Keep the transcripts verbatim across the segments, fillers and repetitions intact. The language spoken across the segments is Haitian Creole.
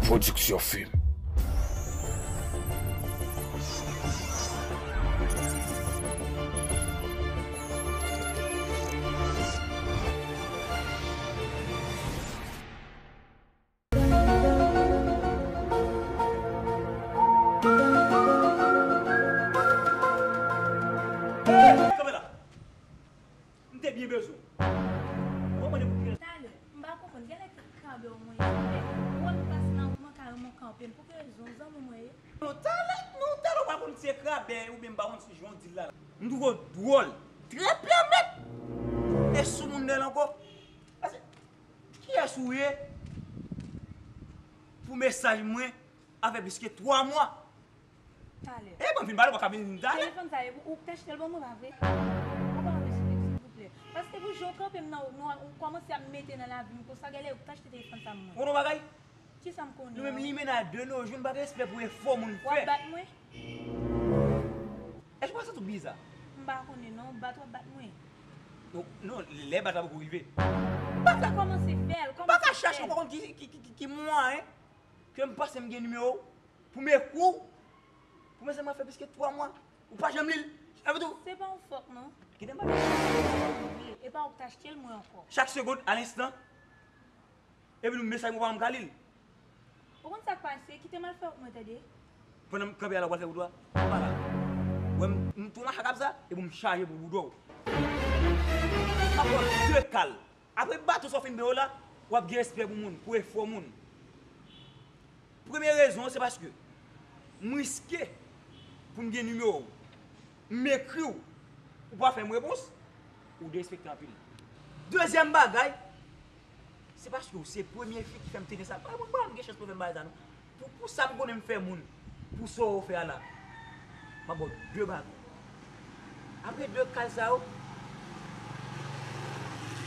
Production Film. Kanpe la. M te byen bezwen w. Ou konprann pou ki... Talè, m pa konprann. Genlè se krabe w mwen ye. Ou wè m pase nan wout mwen, ka renmen w kanpe m. Pou ki rezon? Zanmi mwen ye. Non, talè, non, talè, ou pa konn se krabe oubyen m pa konn si jan w di l la. M twouve w dwòl. Trè pèmèt. E soumoun dèyè l ankò. Paske, kiyès ou ye pou mesaj mwen a fè plis ke twa mwa? Talè. E bon, vin pale, w pa ka vin talè. Telefòn sa, e ou, ou k t achte l ban mwen, pa vre? Ou pa vle, silvouplè. Paske pou jan w kanpe m nan, nou, ou kòmanse ap mete nan lavi m konsa, genlè ou k t achte telefòn sa ban mwen. Ou konnen yon bagay? Kisa m konnen? Nou menm limena de nos jours, nou pa gen respè pou efò moun fè. W ap bat mwen? Èske w pa santi w biza? M pa konnen non, bat w ap bat mwen. Non, non, lè bat la poko rive. M pa ka kòmanse fè l, kòmanse fè l. M pa ka chache, ou pa konn ki, ki, ki, ki, ki mwayen ke m panse m gen nimewo w. Pou m ekri w, pou mesaj mwen fè plis ke twa mwa, ou pa janm li l. Sa vle di w... Se pa yon fòk non. Kite m pale. E pa ou k t achte l mwen ankò. Chak segonn, a lenstan, epi nou mesaj mwen pa janm ka li l. Ou konn sa k pase? Kite m al fè wout mwen tande. Pandan m kanpe a la, ou pral fè wout ou a? Ou pa la. Ou wè m, m tou mache ak sa, epi m chaje pou bouda w. M ap ba w de kal. Apre baton sa w fin peye w la, w ap gen respè pou moun, pou efò moun. Premye rezon an, se paske m riske pou m gen nimewo w. M ekri w, ou pa fè m repons, ou derespekte anpil. Dezyèm bagay, se paske w se premye fi ki fè m tande sa. Pa moun pa m gen chans pou fè m bagay sa non. Pou, pou sa m konnen m fè moun, pou sa w fè a la, m ap ba w de baton. Apre de kal sa yo,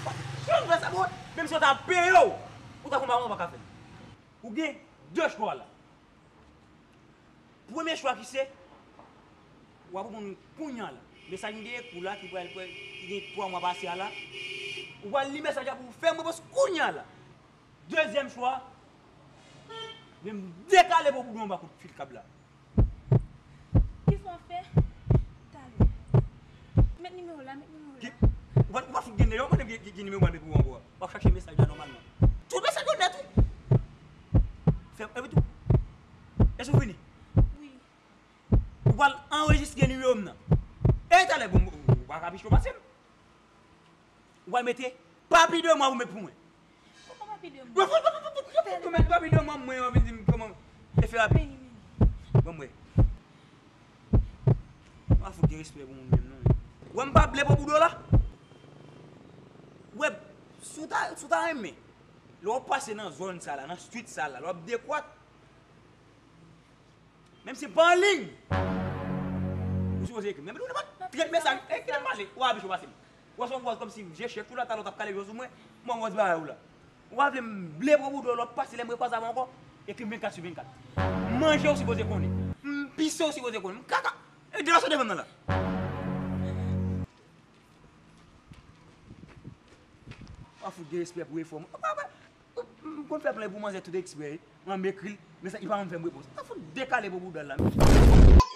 w ap janm fè sa, bro. Menm si yo ta peye w, ou ta konn pa, ou pa ka fè l. Ou gen de chwa la. Premye chwa ki se, w ap reponn kounya la. Mesaj m te ekri w la ki pral, ki gen twa mwa pase a la. Ou pral li mesaj la pou w fè m repons kounya la. Dezyèm chwa, men m dekale pou w anba kout fil kab la. Kisa w ap fè? Talè. Met nimewo w la, met nimewo w la. Ou pa, ou pa fout gen nimewo, ou pa gen, gen nimewo m ap epi w ankò. W ap chache mesaj la nòmalman. Tout mesaj yo nèt, wi. Fè, epi tou. Èske w fini? Wi. Ou pral anrejistre nimewo m nan. E talè, bon, ou pa ka pi cho pase m. Ou pral mete papi de mwa pou met pou mwen. Kòman papi de mwa? Ou mete papi de mwa mwen, w ap vin di m kòman e fè papi. Ban m wè. Pa fout gen respè pou moun menm non. Ou wè m pa ble pou bouda w la? Ou wè, si w ta, si w ta renmen, lè w ap pase nan zòn sa la, nan street sa la, lè w ap dekwat, menm si pa anliy, ou sipoze ekri m. Menm si w nenpòt trant mesaj, e kite m pale, ou abitye pase m. Ou wè se yon vwaz kòmsi m jechèk tou la, talè w t ap kale vye sou mwen, mwen wè w di bagay ou la. Ou pa vle m ble pran bouda w, lè w ap pase, lè m repase avè w ankò, ekri m vennkat sou vennkat. Manje ou sipoze konnen. M pise ou sipoze konnen. M kaka. E de la sou devan m nan la. Pa fout gen respè pou efò m. M konn fè plen pou manzè tout eksprè. Mwen m ekri l, men sa, li pa janm fè m repons. Sa fout dekale pou bouda l la.